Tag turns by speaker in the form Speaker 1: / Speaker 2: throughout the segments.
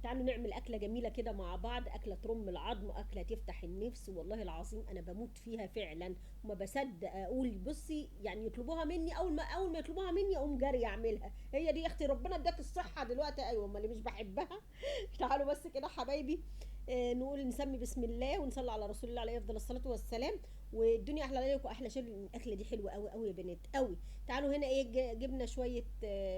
Speaker 1: تعالوا نعمل اكله جميلة كده مع بعض، اكله ترم العظم، اكله تفتح النفس، والله العظيم انا بموت فيها فعلا وما بصدق اقول. بصي يعني يطلبوها مني، اول ما يطلبوها مني اقوم جاري اعملها. هي دي يا اختي، ربنا اداك الصحة دلوقتي. ايوه امال اللي مش بحبها. تعالوا بس كده حبايبي، نقول نسمي بسم الله ونصلي على رسول الله عليه افضل الصلاة والسلام. والدنيا احلى عليكم واحلى شغل. الاكلة دي حلوة قوي قوي يا بنات قوي. تعالوا هنا ايه، جبنا شوية،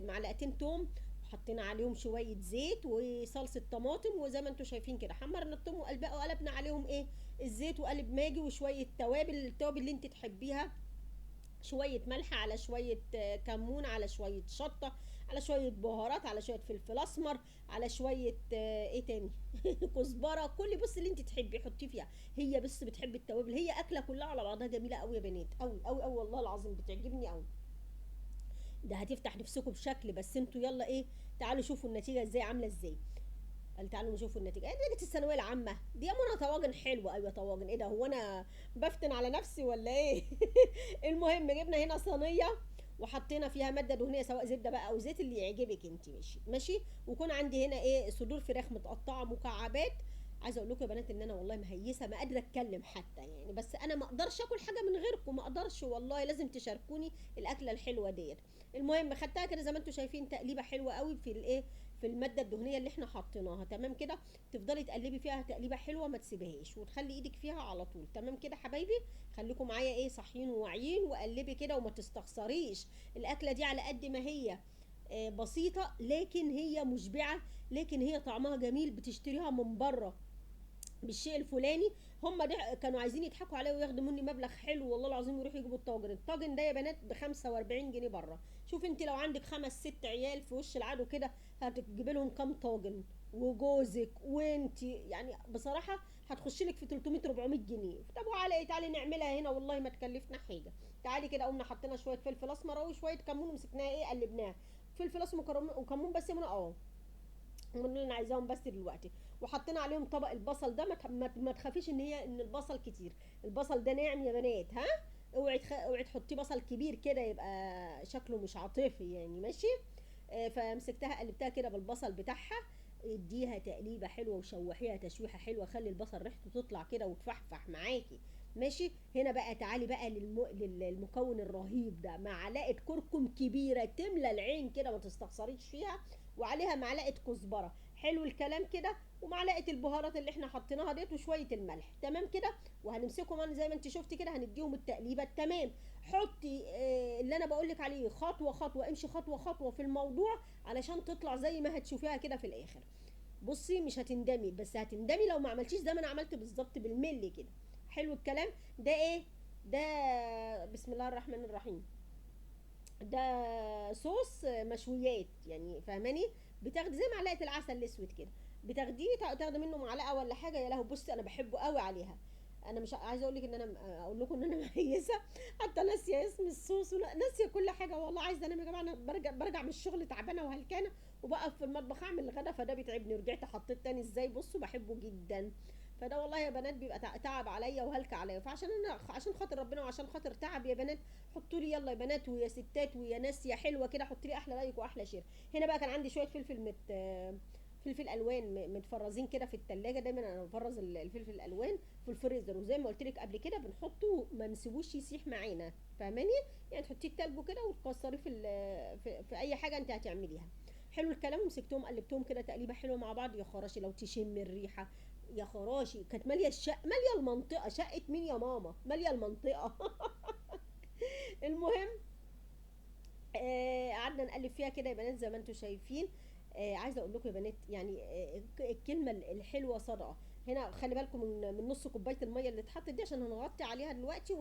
Speaker 1: معلقتين توم، وحطينا عليهم شوية زيت وصلصه طماطم، وزي ما انتم شايفين كده حمرنا التوم وقلبنا عليهم ايه الزيت، وقلب ماجي وشوية توابل، التوابل اللي انت تحبيها، شوية ملح على شوية كمون، على شوية شطه، على شوية بهارات، على شوية فلفل اسمر، على شوية ايه تاني كزبره، كل بص اللي انت تحبي حطيه فيها. هي بس بتحب التوابل، هي اكله كلها على بعضها جميلة قوي يا بنات، قوي قوي قوي والله العظيم بتعجبني قوي. ده هتفتح نفسكم بشكل، بس انتوا يلا ايه تعالوا شوفوا النتيجة ازاي عامله ازاي. قال تعالوا نشوفوا النتيجة. ايه نتيجة الثانوية العامة دي يا منى؟ طواجن حلوة. ايوه طواجن. ايه ده، هو انا بفتن على نفسي ولا ايه؟ المهم جبنا هنا صينية وحطينا فيها مادة دهنية، سواء زبدة بقى او زيت اللي يعجبك انت، ماشي ماشي. ويكون عندي هنا ايه صدور فراخ متقطعه مكعبات. عايزه اقول لكم يا بنات ان انا والله مهيسه، ما قادرة اتكلم حتى يعني، بس انا ما اقدرش اكل حاجة من غيركم، ما اقدرش والله، لازم تشاركوني الاكلة الحلوة ديت. المهم خدتها كده زي ما انتم شايفين تقليبه حلوة قوي في الايه، في المادة الدهنية اللي احنا حطيناها، تمام كده. تفضلي تقلبي فيها تقليبه حلوة، ما تسيبهاش، وتخلي ايدك فيها على طول، تمام كده حبايبي. خليكم معايا ايه صاحيين وواعيين، وقلبي كده وما تستخسريش. الاكلة دي على قد ما هي بسيطة لكن هي مشبعة، لكن هي طعمها جميل. بتشتريها من بره بالشيء الفلاني، هم ده كانوا عايزين يضحكوا عليا وياخدوا مني مبلغ حلو والله العظيم، يروحوا يجيبوا الطاجن. الطاجن ده يا بنات ب 45 جنيه بره. شوف انت لو عندك 5 6 عيال في وش العدو كده هتجيبي لهم كام طاجن، وجوزك وانت، يعني بصراحة هتخش لك في 300 400 جنيه. طب وعلى ايه، تعالي نعملها هنا والله ما تكلفنا حاجة. تعالي كده، قمنا حطينا شوية فلفل اسمر اهو وشوية كمون، ومسكناها ايه قلبناها فلفل اسمر وكمون بس يا منى، هم اللي انا عايزاهم بس دلوقتي. وحطينا عليهم طبق البصل ده، ما تخافيش ان البصل كتير، البصل ده ناعم يا بنات، ها اوعي تحطيه بصل كبير كده يبقى شكله مش عاطفي يعني، ماشي. فمسكتها قلبتها كده بالبصل بتاعها، اديها تقليبه حلوة وشوحيها تشويحه حلوة، خلي البصل ريحته تطلع كده وتفحفح معاكي، ماشي. هنا بقى تعالي بقى للمكون الرهيب ده، معلقه كركم كبيرة تملى العين كده ما تستخسريش فيها، وعليها معلقه كزبره، حلو الكلام كده، ومعلقة البهارات اللي احنا حطيناها ديت، وشوية الملح، تمام كده. وهنمسكهم زي ما انت شفتي كده، هنديهم التقليبه التمام. حطي اللي انا بقول لك عليه خطوة خطوة، امشي خطوة خطوة في الموضوع علشان تطلع زي ما هتشوفيها كده في الاخر. بصي مش هتندمي، بس هتندمي لو ما عملتيش زي ما انا عملت بالظبط بالملي كده. حلو الكلام ده. ايه ده؟ بسم الله الرحمن الرحيم. ده صوص مشويات يعني، فاهماني؟ بتاخدي زي معلقه العسل الاسود كده، بتاخديه تاخدي منه معلقه ولا حاجة. يا لهوي، بصي انا بحبه قوي عليها. انا مش عايزه اقول لك ان انا اقول لكم ان انا مهيسه، حتى ناسيه اسم الصوص وناسيه كل حاجة والله. عايزه انام يا جماعة، انا برجع من الشغل تعبانة وهلكانه، وبقف في المطبخ اعمل الغدا، فده بيتعبني. ورجعت حطيت تاني ازاي، بصوا بحبه جدا. فده والله يا بنات بيبقى تعب عليا وهلك عليا، فعشان انا عشان خاطر ربنا وعشان خاطر تعب يا بنات، حطوا لي يلا يا بنات ويا ستات ويا ناس يا حلوة كده، حطوا لي احلى like واحلى share. هنا بقى كان عندي شوية فلفل فلفل الوان متفرزين كده في التلاجة. دايما انا بفرز الفلفل الالوان في الفريزر، وزي ما قلت لك قبل كده بنحطه ما نسيبوش يسيح معانا، فاهماني؟ يعني تحطيه التلج كده وتكسريه في اي حاجة انت هتعمليها. حلو الكلام. ومسكتهم قلبتهم كده تقليبه حلوة مع بعض. يا خراشي لو تشم الريحة، يا خراشي كانت ماليه الشقة، ماليه المنطقة. شقه مين يا ماما؟ ماليه المنطقة. المهم قعدنا نقلب فيها كده يا بنات زي ما انتم شايفين. عايزه اقول لكم يا بنات يعني، الكلمة الحلوة صدقه. هنا خلي بالكم من نص كوباية المية اللي اتحطت دي، عشان هنغطي عليها دلوقتي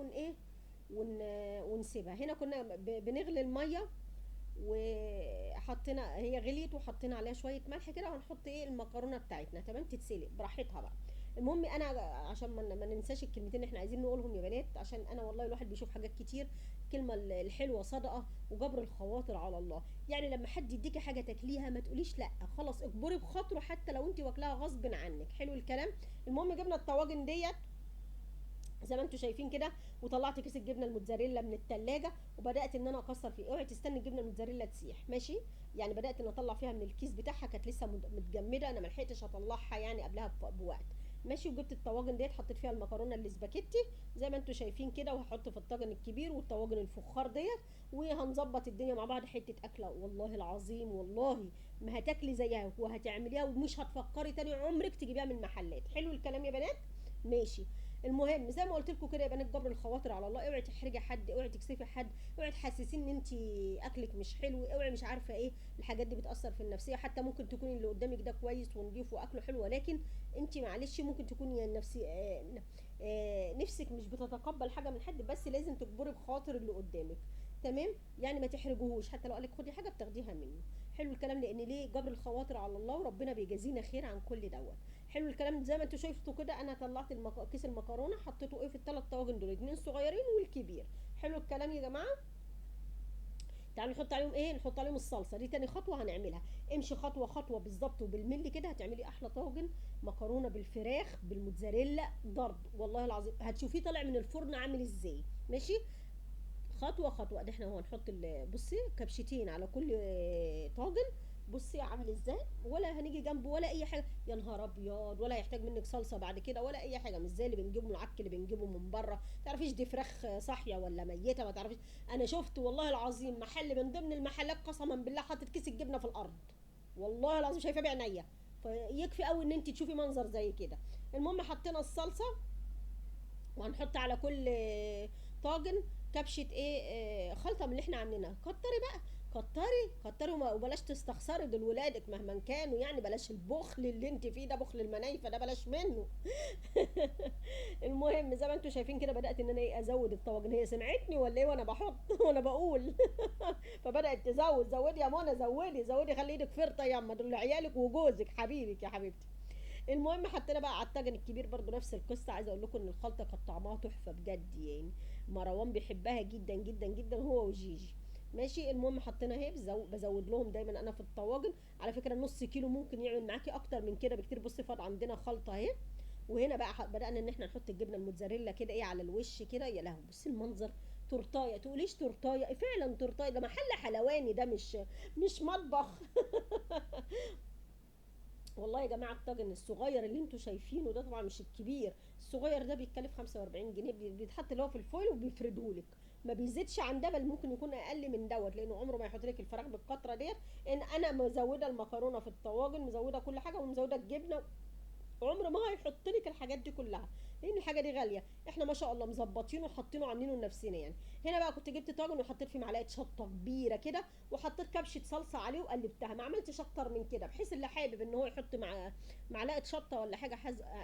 Speaker 1: ونسيبها. هنا كنا بنغلي المية وحطينا، هي غليت وحطينا عليها شوية ملح كده، وهنحط ايه المكرونه بتاعتنا، تمام، تتسلق براحتها بقى. المهم انا عشان ما ننساش الكلمتين اللي احنا عايزين نقولهم يا بنات، عشان انا والله الواحد بيشوف حاجات كتير. الكلمة الحلوة صدقه وجبر الخواطر على الله. يعني لما حد يديكي حاجة تاكليها ما تقوليش لا، خلاص اجبري بخاطره حتى لو انت واكلاها غصب عنك. حلو الكلام. المهم جبنا الطواجن ديت زي ما انتم شايفين كده. وطلعت كيس الجبنة الموتزاريلا من التلاجة وبدات ان انا اكسر فيه. اوعي تستني الجبنة الموتزاريلا تسيح، ماشي؟ يعني بدات ان اطلع فيها من الكيس بتاعها، كانت لسه متجمده، انا ما لحقتش اطلعها يعني قبلها بوقت، ماشي. وجبت الطواجن ديت حطيت فيها المكرونه الاسباجيتي زي ما انتم شايفين كده، وهحط في الطاجن الكبير والطواجن الفخار ديت، وهنظبط الدنيا مع بعض. حتة اكله والله العظيم والله ما هتاكلي زيها، وهتعمليها ومش هتفكري تاني عمرك تجيبيها من المحلات. حلو الكلام يا بنات؟ ماشي. المهم زي ما قلت لكم كده يا بنات، جبر الخواطر على الله. اوعي تحرجي حد، اوعي تكسفي حد، اوعي تحسسين ان انت اكلك مش حلو، اوعي مش عارفه ايه. الحاجات دي بتاثر في النفسية، حتى ممكن تكوني اللي قدامك ده كويس ونضيف واكله حلو، ولكن انت معلش ممكن تكوني النفسي نفسك مش بتتقبل حاجة من حد، بس لازم تجبري بخاطر اللي قدامك، تمام؟ يعني ما تحرجوهوش، حتى لو قالك خدي حاجة بتاخديها منه. حلو الكلام، لان ليه؟ جبر الخواطر على الله، وربنا بيجازينا خير عن كل دوت. حلو الكلام. زي ما انتوا شفتوا كده انا طلعت كيس المكرونه، حطيته ايه في الثلاث طواجن دول، 2 صغيرين والكبير. حلو الكلام يا جماعة. تعالوا نحط عليهم ايه؟ نحط عليهم الصلصه. دي تاني خطوة هنعملها. امشي خطوة خطوة بالظبط وبالملي كده، هتعملي احلى طاجن مكرونه بالفراخ بالموتزاريلا ضرب والله العظيم. هتشوفيه طالع من الفرن عامل ازاي. ماشي، خطوة خطوة. ده احنا اهو هنحط بصي كبشتين على كل طاجن. بصي عامل ازاي، ولا هنيجي جنبه ولا اي حاجة، يا نهار ابيض، ولا هيحتاج منك صلصه بعد كده ولا اي حاجة. مش زي اللي بنجيبه من العك اللي بنجيبه من بره، ما تعرفيش دي فراخ صاحية ولا ميته، ما تعرفيش. انا شفت والله العظيم محل من ضمن المحلات قسما بالله حاطط كيس الجبنة في الارض، والله العظيم شايفاه بعينيا. فيكفي قوي ان انت تشوفي منظر زي كده. المهم حطينا الصلصه، وهنحط على كل طاجن كبشة ايه، خلطه من اللي احنا عاملينها. كتري بقى، كتري كتري، وبلاش تستخسري دول ولادك مهما كانوا، يعني بلاش البخل اللي انت فيه ده، بخل المنايفه ده بلاش منه. المهم زي ما انتم شايفين كده بدات ان انا ايه ازود الطواجن. هي سمعتني ولا ايه وانا بحط وانا بقول؟ فبدات تزود. زودي يا منى، زودي زودي، خلي ايدك فرطه ياما، دول عيالك وجوزك حبيبك يا حبيبتي. المهم حطينا بقى على الطاجن الكبير برضو نفس القصة. عايزه اقول لكم ان الخلطة كانت طعمها تحفة بجد، يعني مروان بيحبها جدا جدا جدا هو وجيجي. ماشي. المهم حطينا اهي، بزود لهم دايما انا في الطواجن. على فكرة نص كيلو ممكن يعمل معاكي اكتر من كده بكتير. بصي فاض عندنا خلطه اهي. وهنا بقى بدانا ان احنا نحط الجبنة الموتزاريلا كده ايه على الوش كده. يا لهوي بصي المنظر، تورتايه، تقوليش تورتايه، فعلا تورتايه، ده محل حلواني ده مش مطبخ. والله يا جماعة الطاجن الصغير اللي انتوا شايفينه ده، طبعا مش الكبير، الصغير ده بيتكلف 45 جنيه، بيتحط اللي هو في ال foil وبيفردهولك، ما بيزيدش عن ده، بل ممكن يكون اقل من دوت، لانه عمره ما يحط لك الفراخ بالكتره ديت. ان انا مزوده المكرونه في الطواجن، مزوده كل حاجة، ومزوده الجبنة، عمره ما هيحط لك الحاجات دي كلها، لان الحاجة دي غالية. احنا ما شاء الله مظبطينه وحاطينه عاملينه لنفسنا يعني. هنا بقى كنت جبت طاجن وحطيت فيه معلقه شطه كبيرة كده، وحطيت كبشة صلصه عليه وقلبتها، ما عملتش اكتر من كده، بحيث اللي حابب ان هو يحط مع معلقه شطه ولا حاجة،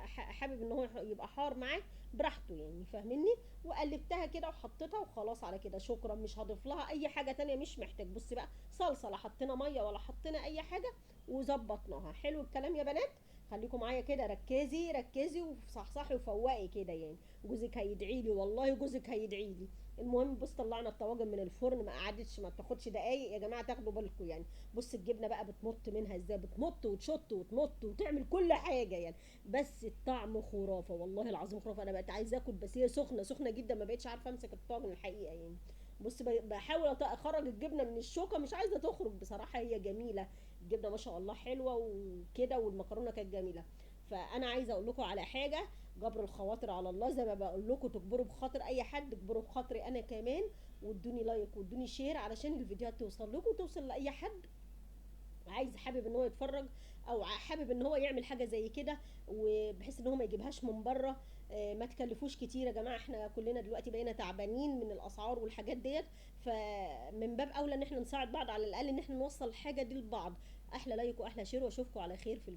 Speaker 1: حابب ان هو يبقى حار معاه براحته يعني، فاهميني؟ وقلبتها كده وحطيتها وخلاص على كده، شكرا، مش هضيف لها اي حاجة تانية، مش محتاج. بصي بقى صلصه لا حطينا مية ولا حطينا اي حاجة، وظبطناها. حلو الكلام يا بنات، خليكم معايا كده، ركزي ركزي وصحصحي وفوقي كده يعني، جوزك هيدعي لي والله، جوزك هيدعي لي. المهم بص طلعنا الطواجن من الفرن، ما قعدتش، ما بتاخدش دقايق يا جماعة، تاخدوا بالكم يعني. بص الجبنة بقى بتمط منها ازاي، بتمط وتشط وتنط وتعمل كل حاجة يعني، بس الطعم خرافه والله العظيم خرافه. انا بقيت عايزه اكل، بس هي سخنة سخنة جدا، ما بقتش عارفه امسك الطاجن الحقيقة يعني. بص بحاول اخرج الجبنة من الشوكة، مش عايزه تخرج بصراحة، هي جميلة الجبنة ما شاء الله حلوة وكده، والمكرونه كانت جميلة. فانا عايزه اقول لكم على حاجة، جبر الخواطر على الله، زي ما بقول لكم تجبروا بخاطر اي حد، تجبروا بخاطري انا كمان، وادوني like وادوني share علشان الفيديوهات توصل لكم وتوصل لاي حد عايز حابب ان هو يتفرج، او حابب ان هو يعمل حاجة زي كده، وبحيث ان هو ما يجيبهاش من بره. ما تكلفوش كتير يا جماعة، احنا كلنا دلوقتي بقينا تعبانين من الاسعار والحاجات ديت، فمن باب اولى ان احنا نساعد بعض، على الاقل ان احنا نوصل الحاجة دي لبعض. احلى like واحلى share، واشوفكم على خير في الفيديو.